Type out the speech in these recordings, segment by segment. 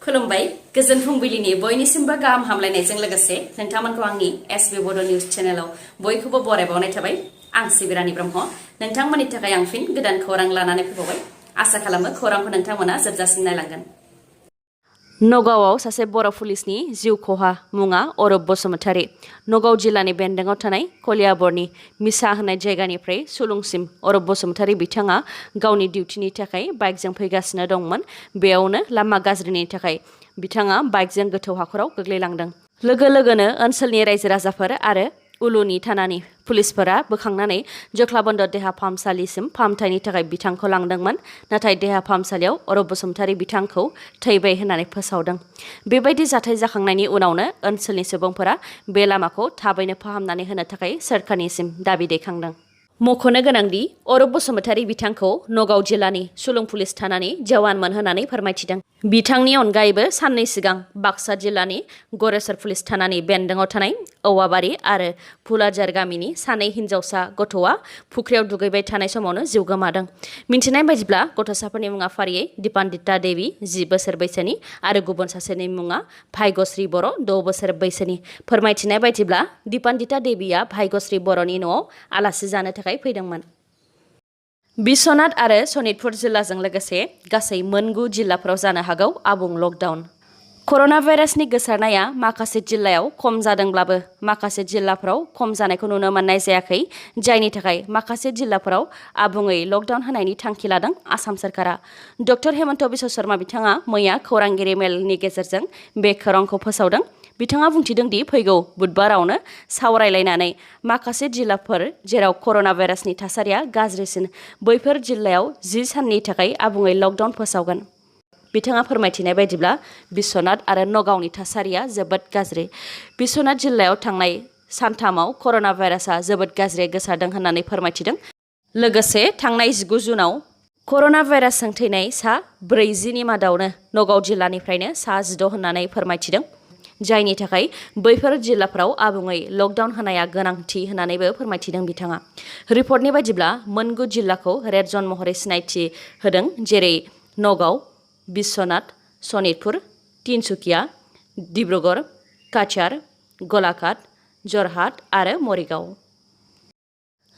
खुलुमबाय गोजोन फुंबिलिनि बयनिसिमबो गाहाम हामलायनायजों लोगोसे नोंथांमोनखौ आंनि sbbodonews चेनेलाव बयखौबो बरायबावनाय थाबाय। आं सिबिरानि ब्रह्म नोंथांमोननि थाखाय आं फिन गोदान खौरां लानानै फैबावबाय। आसा खालामो खौरांखौ नोंथांमोना जोबजासिम नायलांगोन। नगावआव सासे बर' पुलिसनि जिउ खहा मुङा अरब बसुमतारी। नगाव जिल्लानि बेन्दोंआव थानाय कलियाबरनि मिसा होननाय जायगानिफ्राय सुलुंसिम अरब बसुमतारी बिथाङा गावनि डिउटिनि थाखाय बाइकजों फैगासिनो दंमोन। बेयावनो लामा गाज्रिनि थाखाय बिथाङा बाइकजों गोथौ हाखराव गोग्लैलांदों। लोगो लोगोनो ओनसोलनि रायजो राजाफोर आरो उलुनि थानानि पुलिसफोरा बोखांनानै जख्लाबन्द देहा फाहामसालिसिम फाहामथायनि थाखाय बिथांखौ लांदोंमोन। नाथाय देहा फाहामसालियाव अरब बसुमतारी बिथांखौ थैबाय होननानै फोसावदों। बेबायदि जाथाय जाखांनायनि उनावनो ओनसोलनि सुबुंफोरा बे लामाखौ थाबैनो फाहामनानै होनो थाखाय सोरखारनिसिम दाबि दैखांदों। मख'नो गोनांदि अरब बसुमतारी बिथांखौ नगाव जिल्लानि सुलुं पुलिस थानानि जवानमोन होननानै फोरमायथिदों। बिथांनि अनगायैबो साननै सिगां बाक्सा जिल्लानि गरेस्वर पुलिस थानानि बेन्दोंआव थानाय औवाबारि आरो फुलाजार गामिनि सानै हिन्जावसा गथ'आ फुख्रियाव दुगैबाय थानाय समावनो जिउ गोमादों। मिन्थिनाय बायदिब्ला गथ'साफोरनि मुङा फारियै दिपान्दिता देवी 10 बोसोर बैसोनि आरो गुबुन सासेनि मुङा भाग्यश्री बर' 6 बोसोर बैसोनि। फोरमायथिनाय बायदिब्ला दिपान्दिता देवीया भाग्यश्री बर'नि न'आव आलासि जानो थाखाय फैदोंमोन। बिश्वनाथ आरो सनितपुर जिल्लाजों लोगोसे गासै मोन 9 जिल्लाफोराव जानो हागौ आबुं लकडाउन। कर'ना भाइरासनि गोसारनाया माखासे जिल्लायाव खम जादोंब्लाबो माखासे जिल्लाफोराव खम जानायखौ नुनो मोननाय जायाखै, जायनि थाखाय माखासे जिल्लाफोराव आबुङै लकडाउन होनायनि थांखि लादों आसाम सरकारा। डक्टर हेमन्त बिश्व शर्मा बिथाङा मैया खौरांगिरि मेलनि गेजेरजों बे खौरांखौ फोसावदों। बिथाङा बुंथिदों दि फैगौ बुधबारावनो सावरायलायनानै माखासे जिल्लाफोर जेराव कर'ना भाइरासनि थासारिया गाज्रिसिन बैफोर जिल्लायाव 10 साननि थाखाय आबुङै लकडाउन फोसावगोन। बिथाङा फोरमायथिनाय बायदिब्ला बिश्वनाथ आरो नगावनि थासारिया जोबोद गाज्रि। बिश्वनाथ जिल्लायाव थांनाय सानथामाव कर'ना भाइरासआ जोबोद गाज्रियै गोसारदों होननानै फोरमायथिदों। लोगोसे थांनाय 19 जुनाव कर'ना भाइरासजों थैनाय सा 40नि मादावनो नगाव जिल्लानिफ्रायनो सा 16 होननानै फोरमायथिदों, जायनि थाखाय बैफोर जिल्लाफोराव आबुङै लकडाउन होनाया गोनांथि होननानैबो फोरमायथिदों बिथाङा। रिपर्टनि बायदिब्ला मोन 9 जिल्लाखौ रेड जन महरै सिनायथि होदों, जेरै नगाव, बिश्वनाथ, सनितपुर, तिनसुकिया, डिब्रुगड़, काछार, गलाघाट, जरहाट आरो मरिगाव।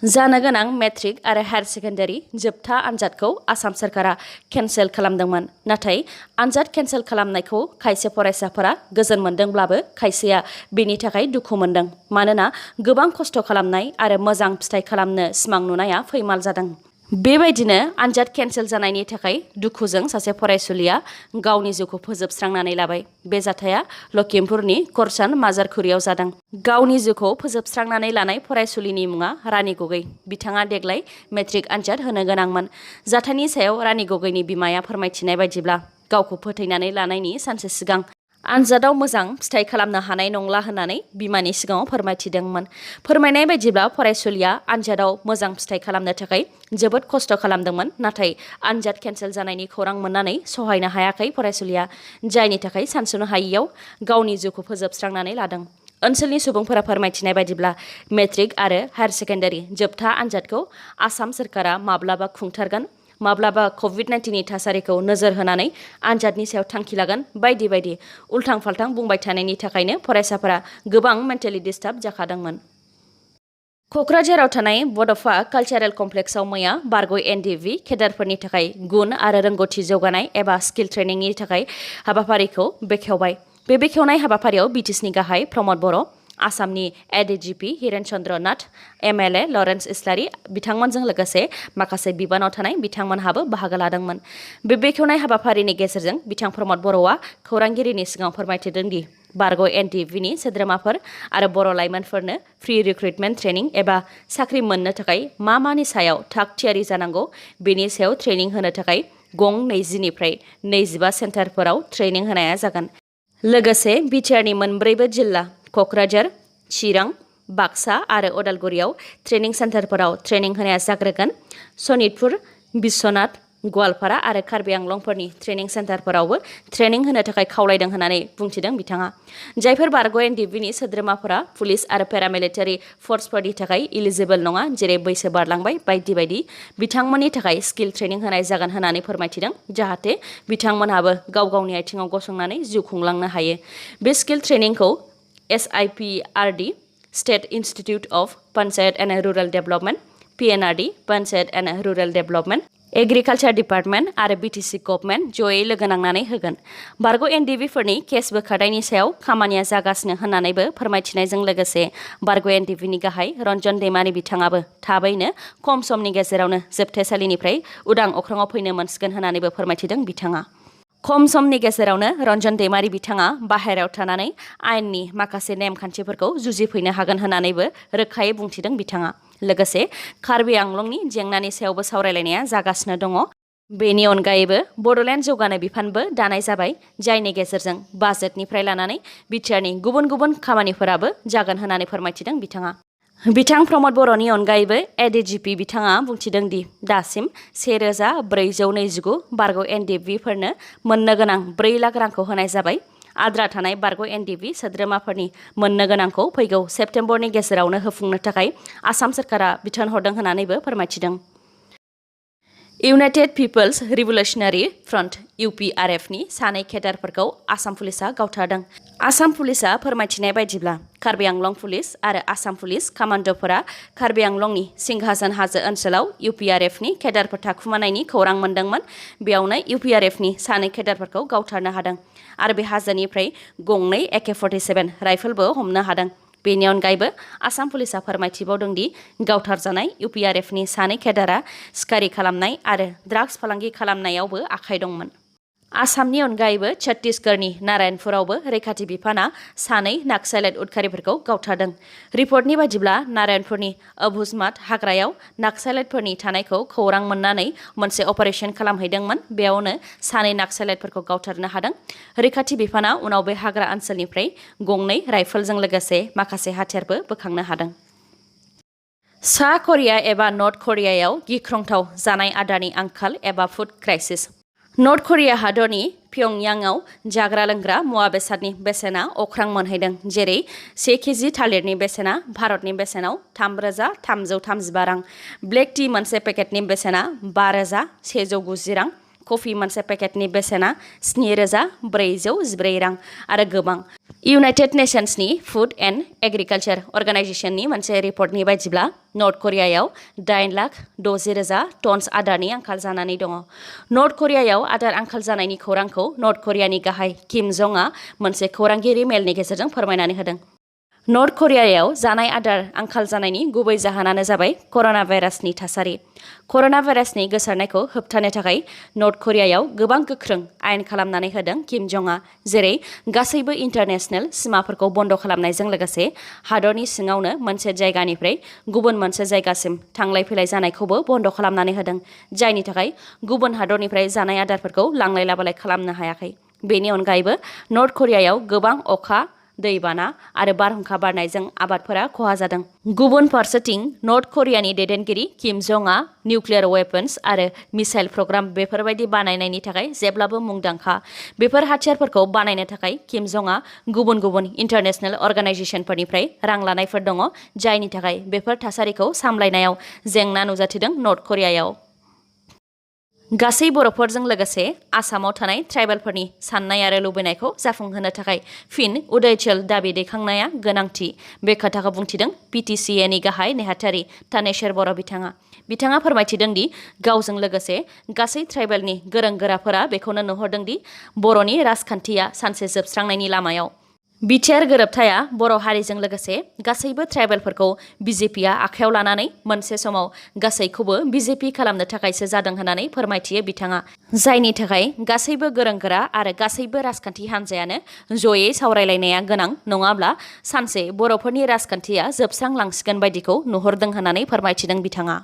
जानो गोनां मेट्रिक आरो हायार सेकेन्डारि जोबथा आनजादखौ आसाम सरकारा केन्सेल खालामदोंमोन। नाथाय आनजाद केन्सेल खालामनायखौ खायसे फरायसाफोरा गोजोन मोनदोंब्लाबो खायसेया बेनि थाखाय दुखु मोनदों। मानोना गोबां खस्थ' खालामनाय आरो मोजां फिथाइ खालामनो सिमां नुनाया फैमाल जादों। बेबायदिनो आनजाद केन्सेल जानायनि थाखाय दुखुजों सासे फरायसुलिया गावनि जिउखौ फोजोबस्रांनानै लाबाय। बे जाथाया लखिमपुरनि करसान माजारखुरियाव जादों। गावनि जिउखौ फोजोबस्रांनानै लानाय फरायसुलिनि मुङा रानि गगै। बिथाङा देग्लाय मेट्रिक आनजाद होनो गोनांमोन। जाथायनि सायाव रानि गगैनि बिमाया फोरमायथिनाय बायदिब्ला गावखौ फोथैनानै लानायनि सानसे सिगां आनजादाव मोजां फिथाइ खालामनो हानाय नंला होननानै बिमानि सिगाङाव फोरमायथिदोंमोन। फोरमायनाय बायदिब्ला फरायसुलिया आनजादाव मोजां फिथाइ खालामनो थाखाय जोबोद खस्थ' खालामदोंमोन। नाथाय आनजाद केन्सेल जानायनि खौरां मोननानै सहायनो हायाखै फरायसुलिया, जायनि थाखाय सानस'नो हायियाव गावनि जिउखौ फोजोबस्रांनानै लादों। ओनसोलनि सुबुंफोरा फोरमायथिनाय बायदिब्ला मेट्रिक आरो हायार सेकेन्डारि जोबथा आनजादखौ आसाम सरकारा माब्लाबा खुंथारगोन, माब्लाबा कभिड-19नि थासारिखौ नोजोर होनानै आनजादनि सायाव थांखि लागोन बायदि बायदि उल्थां फाल्थां बुंबाय थानायनि थाखायनो फरायसाफोरा गोबां मेन्टेलि डिस्टार्ब जाखादोंमोन। क'क्राझाराव थानाय बड'फा कालचारेल कमप्लेक्सआव मैया बारग' NDV केडारफोरनि थाखाय गुन आरो रोंगौथि जौगानाय एबा स्किल ट्रेनिंनि थाखाय हाबाफारिखौ बेखेवबाय। बे बेखेवनाय हाबाफारियाव BTSनि गाहाय प्रमद बर', आसामनि ADGP Hiren Chandra Nath, MLA Lawrence इस्लारि बिथांमोनजों लोगोसे माखासे बिबानाव थानाय बिथांमोनहाबो बाहागो लादोंमोन। बे बेखेवनाय हाबाफारिनि गेजेरजों बिथां प्रमद बर'आ खौरांगिरिनि सिगाङाव फोरमायथिदों दि बारग' NDVनि सोद्रोमाफोर आरो बर' लाइमोनफोरनो फ्रि रिक्रुटमेन्ट ट्रेनिं एबा साख्रि मोननो थाखाय मा-मानि सायाव थाग थियारि जानांगौ बेनि सायाव ट्रेनिं होनो थाखाय गं 20 निफ्राय 25 सेन्टारफोराव ट्रेनिं होनाया जागोन। लोगोसे BTRनि मोनब्रैबो जिल्ला क'क्राझार, चिरां, बाक्सा आरो उदालगुरियाव ट्रेनिं सेन्टारफोराव ट्रेनिं होनाया जाग्रोगोन। सनितपुर, बिश्वनाथ, गवालपारा आरो कार्बि आंलंफोरनि ट्रेनिं सेन्टारफोरावबो ट्रेनिं होनो थाखाय खावलायदों होननानै बुंथिदों बिथाङा। जायफोर बारग' एनडिएफबिनि सोद्रोमाफोरा पुलिस आरो पेरामिलिटारि फर्सफोरनि थाखाय इलिजिबल नङा, जेरै बैसो बारलांबाय बायदि बायदि, बिथांमोननि थाखाय स्किल ट्रेनिं होनाय जागोन होननानै फोरमायथिदों, जाहाथे बिथांमोनहाबो गाव गावनि आथिङाव गसंनानै जिउ खुंलांनो हायो। बे स्किल ट्रेनिंखौ SIPRD state institute of panchayat and rural development, PNRD panchayat and rural development, agriculture department आरो BTC गभर्नमेन्ट जयै लोगो नांनानै होगोन। बारग' एनडिएफबिफोरनि केस बोखारनायनि सायाव खामानिया जागासिनो होननानैबो फोरमायथिनायजों लोगोसे बारग' एनडिएफबिनि गाहाय रन्जन दैमारि बिथाङाबो थाबैनो खम समनि गेजेरावनो जोबथेसालिनिफ्राय उदां अख्राङाव फैनो मोनसिगोन होननानैबो फोरमायथिदों बिथाङा। खम समनि गेजेरावनो रन्जन दैमारि बिथाङा बाहेरायाव थानानै आयेननि माखासे नेमखान्थिफोरखौ जुजिफैनो हागोन होननानैबो रोखायै बुंथिदों बिथाङा। लोगोसे कार्बि आंलंनि जेंनानि सायावबो सावरायलायनाया जागासिनो दङ। बेनि अनगायैबो बड'लेण्ड जौगानाय बिफानबो दानाय जाबाय, जायनि गेजेरजों बाजेटनिफ्राय लानानै बिटिआरनि गुबुन गुबुन खामानिफोराबो जागोन होननानै फोरमायथिदों बिथाङा। बिथां प्रमद बर'नि अनगायैबो एडिजिपि बिथाङा बुंथिदों दि दासिम 1429 बारग' एनडिएफबिफोरनो मोननो गोनां 4 लाख रांखौ होनाय जाबाय। आद्रा थानाय बारग' एनडिएफबि सोद्रोमाफोरनि मोननो गोनांखौ फैगौ सेप्तेम्बरनि गेजेरावनो होफुंनो थाखाय आसाम सोरखारा बिथोन हरदों होननानैबो फोरमायथिदों। इउनाइटेड पिपल्स रिभलुसनारि फ्रन्ट UPRFनि सानै केडारफोरखौ आसाम पुलिसआ गावथारदों। आसाम पुलिसआ फोरमायथिनाय बायदिब्ला कार्बि आंलं पुलिस आरो आसाम पुलिस कामान्ड'फोरा कार्बि आंलंनि सिंहासन हाजो ओनसोलाव UPRFनि केडारफोर थाखुमानायनि खौरां मोनदोंमोन। बेयावनो UPRFनि सानै केडारफोरखौ गावथारनो हादों आरो बे हाजोनिफ्राय गंनै AK-47 राइफलबो हमनो हादों। बेनि अनगायैबो आसाम पुलिसआ फोरमायथिबावदों दि गावथारजानाय UPRFनि सानै केडारआ सिखारि खालामनाय आरो ड्राग्स फालांगि खालामनायावबो आखाइ दंमोन। आसामनि अनगायैबो छत्तीसगढ़नि नारायणपुरावबो रैखाथि बिफाना सानै नाक्सालाइट उदखारिफोरखौ गावथारदों। रिपर्टनि बायदिब्ला नारायणपुरनि अबुझमाद हाग्रायाव नाक्सालाइटफोरनि थानायखौ खौरां मोननानै मोनसे अपारेशन खालामहैदोंमोन। बेयावनो सानै नाक्सालाइटफोरखौ गावथारनो हादों। रैखाथि बिफाना उनाव बे हाग्रा ओनसोलनिफ्राय गंनै राइफलजों लोगोसे माखासे हाथियारबो बोखांनो हादों। सा करिया एबा नर्थ करियायाव गिख्रंथाव जानाय आदारनि आंखाल एबा फुड क्राइसिस। नर्थ करिया हादरनि प्यंगयांगआव जाग्रा लोंग्रा मुवा बेसादनि बेसेना अख्रां मोनहैदों, जेरै 1 केजि थालिरनि बेसेना भारतनि बेसेनाव 3,335 रां, ब्लेक टि मोनसे पेकेटनि बेसेना 5,190 रां, कफि मोनसे पेकेटनि बेसेना 7,414 रां आरो गोबां। इउनाइटेड नेशन्सनि फुड एन्ड एग्रिकालचार अर्गानाइजेशननि मोनसे रिपर्टनि बायदिब्ला नर्थ करियायाव 8,60,000 टन्स आदारनि आंखाल जानानै दङ। नर्थ करियायाव आदार आंखाल जानायनि खौरांखौ नर्थ करियानि गाहाय किम जंआ मोनसे खौरांगिरि मेलनि गेजेरजों फोरमायनानै होदों। नर्थ करियायाव जानाय आदार आंखाल जानायनि गुबै जाहोनानो जाबाय कर'ना भाइरासनि थासारि। कर'ना भाइरासनि गोसारनायखौ होबथानो थाखाय नर्थ करियायाव गोबां गोख्रों आयेन खालामनानै होदों किम जंआ, जेरै गासैबो इन्टारनेशनेल सिमाफोरखौ बन्द' खालामनायजों लोगोसे हादरनि सिङावनो मोनसे जायगानिफ्राय गुबुन मोनसे जायगासिम थांलाय फैलाय जानायखौबो बन्द' खालामनानै होदों, जायनि थाखाय गुबुन हादरनिफ्राय जानाय आदारफोरखौ लांलाय लाबोलाय खालामनो हायाखै। बेनि अनगायैबो नर्थ करियायाव गोबां अखा, दैबाना आरो बारहुंखा बारनायजों आबादफोरा खहा जादों। गुबुन फारसेथिं नर्थ करियानि दैदेनगिरि किम जंआ निउक्लियार वेपन्स आरो मिसाइल प्रग्राम बेफोरबायदि बानायनायनि थाखाय जेब्लाबो मुंदांखा। बेफोर हाथियारफोरखौ बानायनो थाखाय किम जंआ गुबुन गुबुन इन्टारनेशनेल अर्गानाइजेशनफोरनिफ्राय रां लानायफोर दङ, जायनि थाखाय बेफोर थासारिखौ सामलायनायाव जेंना नुजाथिदों। नर्थ करियायाव गासै बर'फोरजों लोगोसे आसामाव थानाय ट्राइबेलफोरनि साननाय आरो लुबैनायखौ जाफुंहोनो थाखाय फिन उदयचल दाबि दैखांनाया गोनांथि। बे खोथाखौ बुंथिदों PTCAनि गाहाय नेहाथारि तानेश्वर बर' बिथाङा फोरमायथिदों दि गावजों लोगोसे गासै ट्राइबेलनि गोरों गोराफोरा बेखौनो नुहरदों दि बर'नि राजखान्थिया सानसे जोबस्रांनायनि लामायाव। BTR गोरोबथाया बर' हारिजों लोगोसे गासैबो ट्राइबेलफोरखौ BJPआ आखायाव लानानै मोनसे समाव गासैखौबो BJP खालामनो थाखायसो जादों होननानै फोरमायथियो बिथाङा, जायनि थाखाय गासैबो गोरों गोरा आरो गासैबो राजखान्थि हान्जायानो जयै सावरायलायनाया गोनां, नङाब्ला सानसे बर'फोरनि राजखान्थिया जोबस्रांलांसिगोन बायदिखौ नुहरदों होननानै फोरमायथिदों बिथाङा।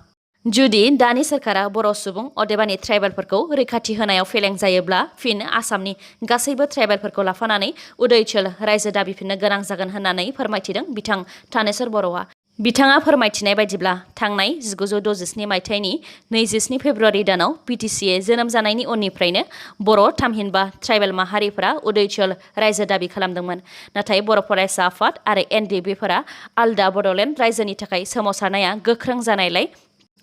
जुदि दानि सोरखारा बर' सुबुं अदेबानि ट्राइबेलफोरखौ रैखाथि होनायाव फेलें जायोब्ला फिन आसामनि गासैबो ट्राइबेलफोरखौ लाफानानै उदयचल रायजो दाबिफिननो गोनां जागोन होननानै फोरमायथिदों बिथां तानेश्वर बर'आ। बिथाङा फोरमायथिनाय बायदिब्ला थांनाय 1967 मायथाइनि 27 फेब्रुआरि दानाव बिटिसिए जोनोम जानायनि उननिफ्रायनो बर' थामहिनबा ट्राइबेल माहारिफोरा उदैचल रायजो दाबि खालामदोंमोन। नाथाय बर' फरायसा आफाद आरो एनडिएफबिफोरा आलदा बड'लेण्ड रायजोनि थाखाय सोमावसारनाया गोख्रों जानायलाय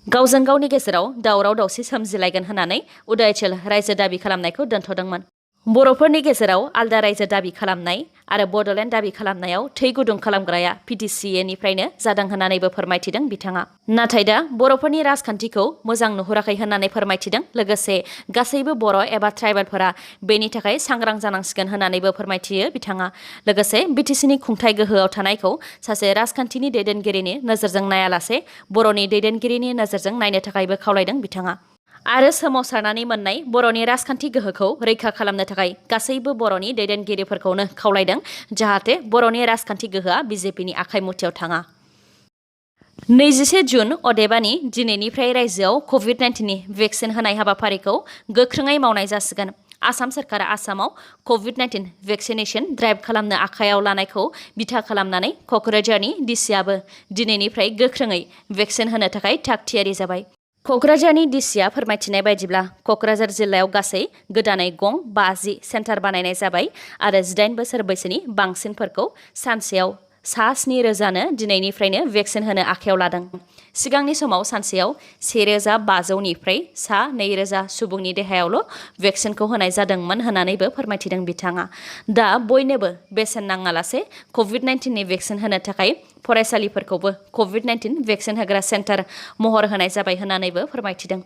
गावजों गावनि गेजेराव दावराव दावसि सोमजिलायगोन होननानै उदैचल रायजो दाबि खालामनायखौ दोनथ'दोंमोन। बर'फोरनि गेजेराव आलदा रायजो दाबि खालामनाय आरो बड'लेण्ड दाबि खालामनायाव थै गुदुं खालामग्राया पिटिसिएनिफ्रायनो जादों होननानैबो फोरमायथिदों बिथाङा। नाथाय दा बर'फोरनि राजखान्थिखौ मोजां नुहुराखै होननानै फोरमायथिदों। लोगोसे गासैबो बर' एबा ट्राइबेलफोरा बेनि थाखाय सांग्रां जानांसिगोन होननानैबो फोरमायथियो बिथाङा। लोगोसे बिटिसिनि खुंथाय गोहोआव थानायखौ सासे राजखान्थिनि दैदेनगिरिनि नोजोरजों नायालासे बर'नि दैदेनगिरिनि नोजोरजों नायनो थाखायबो खावलायदों बिथाङा। आरो सोमावसारनानै मोननाय बर'नि राजखान्थि गोहोखौ रैखा खालामनो थाखाय गासैबो बर'नि दैदेनगिरिफोरखौनो खावलायदों जाहाथे बर'नि राजखान्थि गोहोआ बिजेपिनि आखाइ मुथियाव थाङा। 21 जुन अदेबानि दिनैनिफ्राय रायजोआव कभिड-19नि भेक्सिन होनाय हाबाफारिखौ गोख्रोङै मावनाय जासिगोन। आसाम सोरखारा आसामाव कभिड-19 भेक्सिनेसन ड्राइभ खालामनो आखायाव लानायखौ बिथा खालामनानै क'क्राझारनि डिसिआबो दिनैनिफ्राय गोख्रोङै भेक्सिन होनो थाखाय थाग थियारि जाबाय। क'क्राझारनि डिसिआ फोरमायथिनाय बायदिब्ला क'क्राझार जिल्लायाव गासै गोदानै गं 50 सेन्टार बानायनाय जाबाय आरो 18 बोसोर बैसोनि बांसिनफोरखौ सानसेयाव सा 7,000नो दिनैनिफ्रायनो भेक्सिन होनो आखायाव लादों। सिगांनि समाव सानसेयाव 1,500निफ्राय सा 2,000 सुबुंनि देहायावल' भेक्सिनखौ होनाय जादोंमोन होननानैबो फोरमायथिदों बिथाङा। दा बयनोबो बेसेन नाङालासे कभिड-19नि भेक्सिन होनो थाखाय फरायसालिफोरखौबो कभिड-19 भेक्सिन होग्रा सेन्टार महर होनाय जाबाय होननानैबो फोरमायथिदों।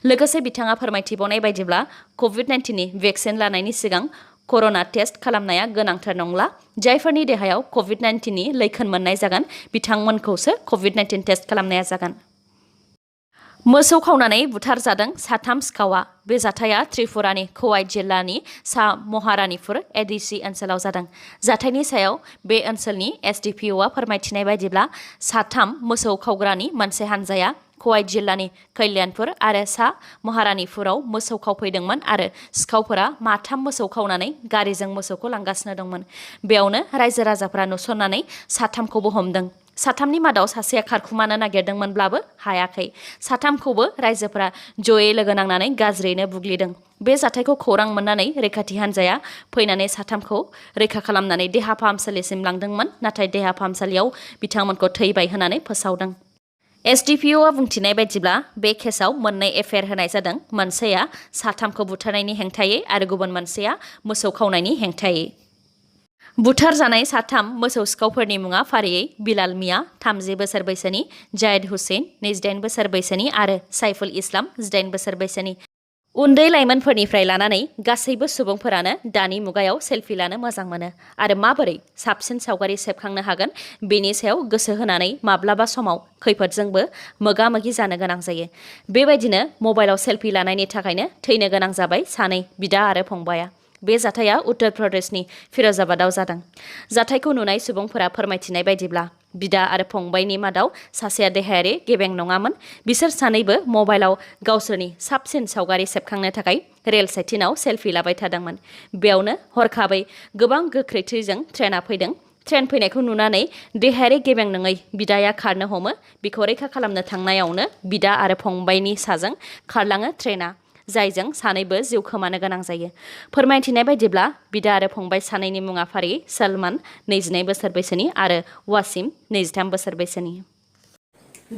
लोगोसे बिथाङा फोरमायथिबावनाय बायदिब्ला कभिड-19नि भेक्सिन लानायनि सिगां कर'ना टेस्ट खालामनाया गोनांथार नंला। जायफोरनि देहायाव कभिड-19नि लैखोन मोननाय जागोन बिथांमोनखौसो कभिड-19 टेस्ट खालामनाया जागोन। मोसौ खावनानै बुथारजादों 3 सिखावा। बे जाथाया त्रिपुरानि खौवाइ जिल्लानि सा महारानिपुर एडिसि ओनसोलाव जादों। जाथायनि सायाव बे ओनसोलनि एसडिपिअआ फोरमायथिनाय बायदिब्ला 3 मोसौ खावग्रानि मोनसे हानजाया खौवाइ जिल्लानि कल्याणपुर आरो सा महारानिपुराव मोसौ खावफैदोंमोन आरो सिखावफोरा 3 मोसौ खावनानै गारिजों मोसौखौ लांगासिनो दंमोन। बेयावनो रायजो राजाफोरा नुसननानै 3खौबो हमदों। 3नि मादाव सासेया खारखुमानो नागिरदोंमोनब्लाबो हायाखै। 3खौबो रायजोफोरा जयै लोगो नांनानै गाज्रियैनो बुग्लिदों। बे जाथायखौ खौरां मोननानै रैखाथि हान्जाया फैनानै 3खौ रैखा खालामनानै देहा फाहामसालिसिम लांदोंमोन। नाथाय देहा फाहामसालियाव बिथांमोनखौ थैबाय होननानै फोसावदों। एसडिपिअआ बुंथिनाय बायदिब्ला बे केसआव मोननै एफआइआर होनाय जादों। मोनसेया 3खौ बुथारनायनि हेंथायै आरो गुबुन मोनसेया मोसौ खावनायनि हेंथायै। बुथारजानाय 3 मोसौ सिखावफोरनि मुङा फारियै बिलाल मिया 30 बोसोर बैसोनि, जायद हुसेन 28 बोसोर बैसोनि आरो साइफुल इस्लाम 18 बोसोर बैसोनि। उन्दै लाइमोनफोरनिफ्राय लानानै गासैबो सुबुंफोरानो दानि मुगायाव सेलफि लानो मोजां मोनो आरो माबोरै साबसिन सावगारि सेबखांनो हागोन बेनि सायाव गोसो होनानै माब्लाबा समाव खैफोदजोंबो मोगा-मोगि जानो गोनां जायो। बेबायदिनो मबाइलाव सेलफि लानायनि थाखायनो थैनो गोनां जाबाय 2 बिदा आरो फंबाया। बे जाथाया उत्तर प्रदेशनि फिरोजाबादाव जादों। जाथायखौ नुनाय सुबुंफोरा फोरमायथिनाय बायदिब्ला बिदा आरो फंबायनि मादाव सासेया देहायारि गेबें नङामोन। बिसोर सानैबो मबाइलाव गावसोरनि साबसिन सावगारि सेबखांनो थाखाय रेल साइटिनाव सेलफि लाबाय थादोंमोन। बेयावनो हरखाबै गोबां गोख्रैथिजों ट्रेना फैदों। ट्रेन फैनायखौ नुनानै देहायारि गेबें नङै बिदाया खारनो हमो। बिखौ रैखा खालामनो थांनायावनो बिदा आरो फंबायनि साजों खारलाङो ट्रेना, जायजों सानैबो जिउ खोमानो गोनां जायो। फोरमायथिनाय बायदिब्ला बिदा आरो फंबाय सानैनि मुङा फारि सलमान 22 बोसोर बैसोनि आरो वासिम 23 बोसोर बैसोनि।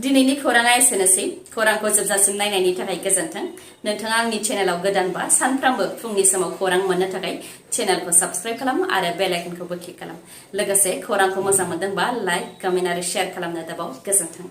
दिनैनि खौराङा एसेनोसै। खौरांखौ जोबजासिम नायनायनि थाखाय गोजोन्थों। नोंथाङा आंनि चेनेलाव गोदानबा सानफ्रामबो फुंनि समाव खौरां मोननो थाखाय चेनेलखौ साबस्क्राइब खालाम आरो बेल आइकनखौबो क्लिक खालाम। लोगोसे खौरांखौ मोजां मोनदोंबा लाइक, कमेन्ट आरो शेयार खालामनो दाबाव। गोजोन्थों।